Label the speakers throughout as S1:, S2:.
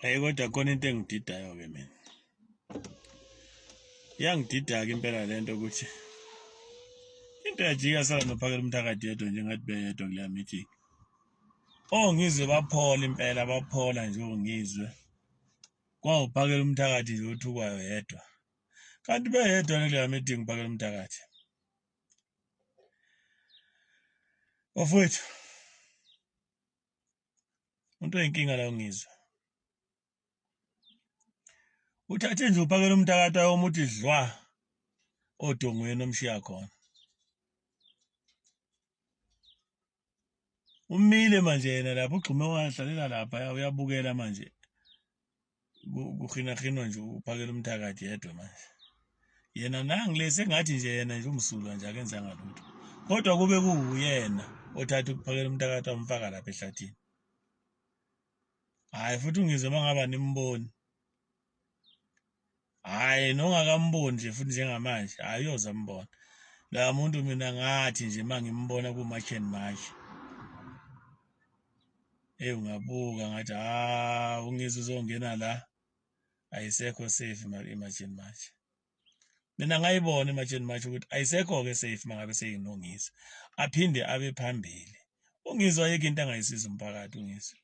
S1: Hayi kodwa khona into engididayo ke mina. Iyangidida-ke impela le nto ukuthi into yajika sala nophakela umthakathi yedwa nje ngathi beyedwa kuleya meeting. Oh ngizwe baphola impela baphola nje ongizwe. Kwawuphakela umthakathi nje othukwayo yedwa. Kanti beyedwa kuleya meeting phakela umthakathi. Bafowethu Umuntu oyinkinga la ungizwe. Uthathe nje uphakela umntakata womuthi dlwa odongweni omshiya khona. Umile manje yena lapho ugxume wahlalela lapha uyabukela manje. Kuhinahinwa nje uphakela umthakathi yedwa manje. Yena nangi le sengathi nje yena nje umsulwa nje akenzanga lutho. Kodwa kube kuwuyena othatha ukuphakela umthakathi wamfaka lapha ehlathini. Hhayi futhi ungizwe uma ngaba nimboni. Hhayi nongakamboni nje futhi njengamanje hhayi uyoze ambona. La muntu mina ngathi nje uma ngimbona ku-March and March. Eyi ungabuka ngathi ha ungizwe uzongena la ayisekho safe i-March and March. Mina ngayibona i-March and March ukuthi ayisekho-ke safe uma ngabe seyinongizwe. Aphinde abe phambili. Ungizwe ayikho into angayisiza umphakathi ungizwe.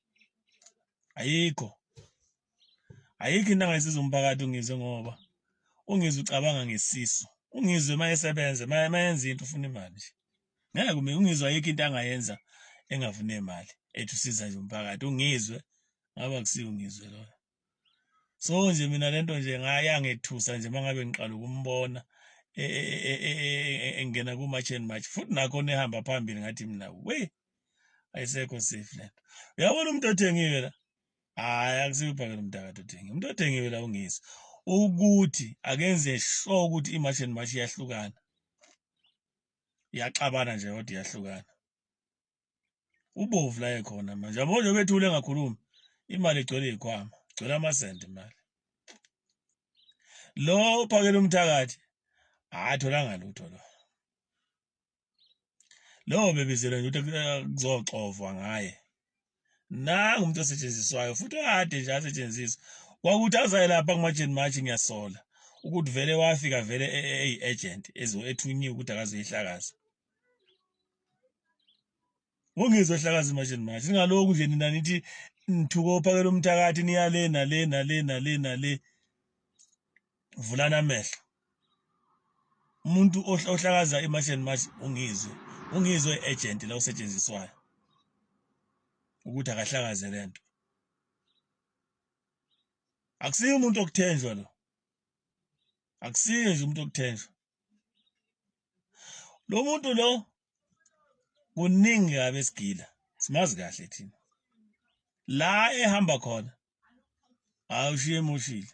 S1: Ayikho. Ayikho into angayisiza umphakathi ungizwe ngoba ungizwe ucabanga ngesisu. Ungizwe uma esebenza, uma yenza into ufuna imali nje. Ngeke ume ungizwe ayikho into angayenza engafuni imali ethi usiza nje umphakathi. Ungizwe ngaba kusiyo ungizwe loyo. So nje mina lento nje ngayangethusa nje mangabe ngiqala ukumbona e, e, e, engena ku-March and March futhi nakho nehamba phambili ngathi mina we ayisekho safe lento. Uyabona umuntu othengiwe la Hayi akusiyo uphakela umntakade othengiwe. Umuntu othengiwe la ungizwe ukuthi akenze sure ukuthi i-March and March iyahlukana. Iyaxabana nje kodwa iyahlukana. Ubovu la ekhona manje. Yabo nje bethule engakhulumi. Imali igcwele izikhwama, igcwele amasenti imali. Lo uphakela umthakathi akatholanga lutho lo. Lowo bebizelwe nje ukuthi kuzoxovwa ngaye. Nangu umuntu osetshenziswayo futhi kade nje asetshenziswa. Kwakuthi azaye lapha kuma-March and March ngiyasola ukuthi vele wafika vele eyi-agent ethunyiwe ukuthi akazoyihlakaza. Ungizwe hlakaza i-March and March. Ningaloku nje nina nithi nithuka ophakela umthakathi niya le nale nale nale nale. Vulani amehlo. Umuntu ohlakaza i-March and March ungizwe. Ungizwe agent la usetshenziswayo. Ukuthi akahlakaze lento. Akusiyo umuntu okuthenjwa lo. Akusiyo nje umuntu okuthenjwa. Lo muntu lo kuningi kabi esigila simazi kahle thina la ehamba khona awushiye emoshile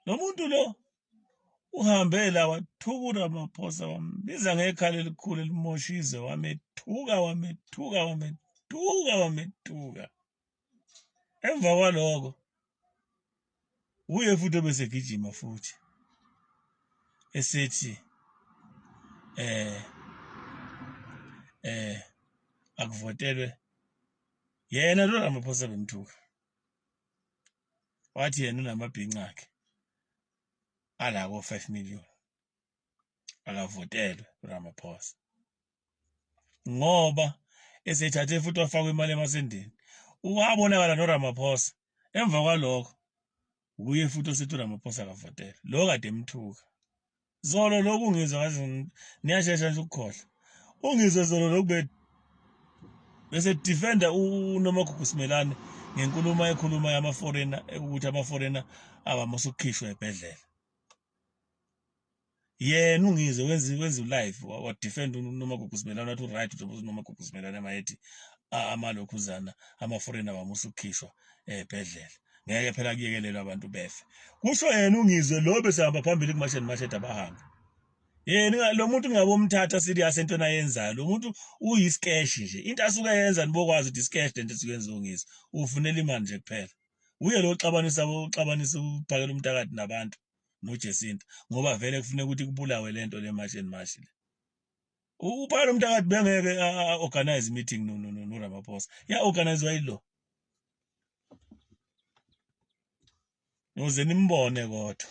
S1: lo muntu lo uhambe la wathukura amaphosa wambiza ngekhala elikhulu elimoshize wamethuka wamethuka wamethuka wamethuka emva kwaloko uye futhi obesegijima futhi esethi eh eh akuvotelwe yena lo Ramaphosa bemthuka wathi yena unamabhinca akhe ala ko 5 million akavotelwe uRamaphosa ngoba esethathe futhi wafakwa imali emasendeni wabonakala noRamaphosa emva kwalokho uye futhi osethi uRamaphosa akavotelwe lo kade emthuka zolo lokhu ngizwa ngathi niyashesha nje ukukhohlwa ungizwe zolo lokhu be bese defender uNomagugu Simelane ngenkulumo ekhuluma yama-foreigner ukuthi ama-foreigner abamusa ukukhishwa ebhedlela yena ungizwe wenza wenza ulive wa defend uNomagugu Simelane wathi uright njengoba uNomagugu Simelane mayethi amalokhuzana ama-foreigner bamusa ukukhishwa ebhedlela ngeke phela kuyekelelwe abantu befe kusho yena ungizwe lo bese hamba phambili kumasheni mashedi abahambe yena lo muntu ngingabomthatha serious entweni ayenzayo lo muntu uyiskeshi nje into asuke yenza nibokwazi ukuthi iskeshi lento esuke yenziwa ungizwe ufunela imali nje kuphela uye lo xabanisa uxabanisa uphakela umntakade nabantu noJesinta ngoba vele kufuneka ukuthi kubulawe lento le March and March le uphakela umntakade bengeke organize meeting no no no Ramaphosa ya organize wayilo. Noze nimbone kodwa.